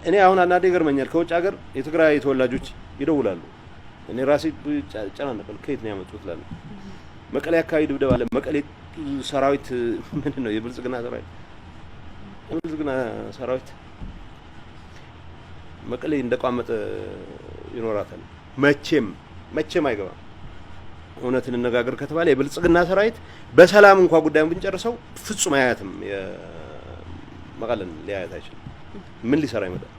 እኔ አሁን አንዳንዴ ይገርመኛል። ከውጭ ሀገር የትግራይ ተወላጆች ይደውላሉ። እኔ ራሴ ጨናነቃለሁ። ከየት ነው ያመጡት እላለሁ። መቀሌ አካባቢ ድብደባ አለ። መቀሌ ሰራዊት ምንድን ነው? የብልጽግና ሰራዊት፣ የብልጽግና ሰራዊት መቀሌ እንደቋመጠ ይኖራታል። መቼም መቼም አይገባም። እውነት እንነጋገር ከተባለ የብልጽግና ሰራዊት በሰላም እንኳ ጉዳዩን ብንጨርሰው ፍጹም አያትም። መቀለን ሊያያት አይችልም። ምን ሊሰራ ይመጣል?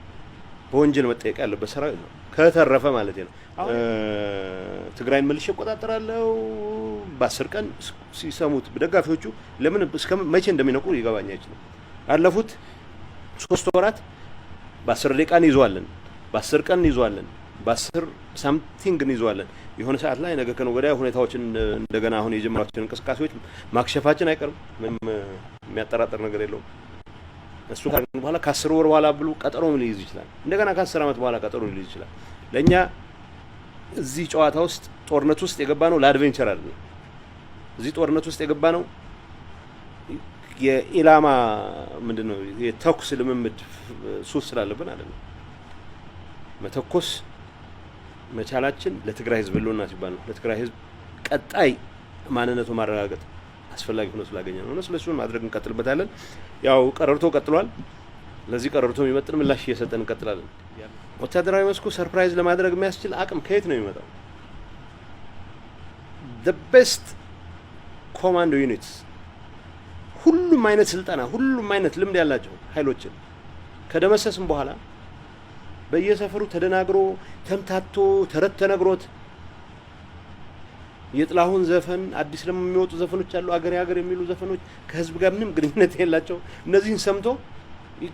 በወንጀል መጠየቅ ያለበት ሰራዊት ነው። ከተረፈ ማለት ነው። ትግራይን መልሼ እቆጣጠራለሁ በ10 ቀን ሲሰሙት ደጋፊዎቹ ለምን እስከ መቼ እንደሚነቁ ሊገባኝ አይችልም። ያለፉት 3 ወራት በ10 ደቂቃ እንይዘዋለን፣ በ10 ቀን እንይዘዋለን፣ በ10 something እንይዘዋለን። የሆነ ሰዓት ላይ ነገ ከነገ ወዲያ ሁኔታዎችን እንደገና አሁን የጀመሯቸውን እንቅስቃሴዎች ማክሸፋችን አይቀርም። ምንም የሚያጠራጥር ነገር የለውም። እሱ ካደረግን በኋላ ከ10 ወር በኋላ ብሎ ቀጠሮ ሊይዝ ይችላል። እንደገና ከ10 ዓመት በኋላ ቀጠሮ ሊይዝ ይችላል። ለእኛ እዚህ ጨዋታ ውስጥ፣ ጦርነት ውስጥ የገባ ነው ለ adventure አይደለም። እዚህ ጦርነት ውስጥ የገባ ነው የኢላማ ምንድን ነው የተኩስ ልምምድ ሱስ ስላለብን አይደለም። መተኮስ መቻላችን ለትግራይ ሕዝብ ህልውና ሲባል ነው። ለትግራይ ሕዝብ ቀጣይ ማንነቱ ማረጋገጥ አስፈላጊ ሆኖ ስላገኘ ነው። ስለሱን ማድረግ እንቀጥልበታለን። ያው ቀረርቶ ቀጥሏል። ለዚህ ቀረርቶ የሚመጥን ምላሽ እየሰጠን እንቀጥላለን። ወታደራዊ መስኩ surprise ለማድረግ የሚያስችል አቅም ከየት ነው የሚመጣው? The best commando units፣ ሁሉም አይነት ስልጠና፣ ሁሉም አይነት ልምድ ያላቸው ኃይሎችን ከደመሰስም በኋላ በየሰፈሩ ተደናግሮ፣ ተምታቶ፣ ተረት ተነግሮት፣ የጥላሁን ዘፈን፣ አዲስ ደግሞ የሚወጡ ዘፈኖች አሉ፣ አገሬ ሀገር የሚሉ ዘፈኖች ከህዝብ ጋር ምንም ግንኙነት የላቸው። እነዚህን ሰምቶ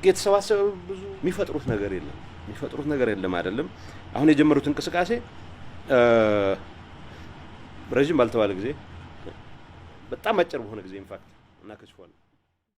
የተሰባሰበ ብዙ የሚፈጥሩት ነገር የለም፣ የሚፈጥሩት ነገር የለም። አይደለም አሁን የጀመሩት እንቅስቃሴ ረዥም ባልተባለ ጊዜ፣ በጣም አጭር በሆነ ጊዜ in fact እናከሽፏለን።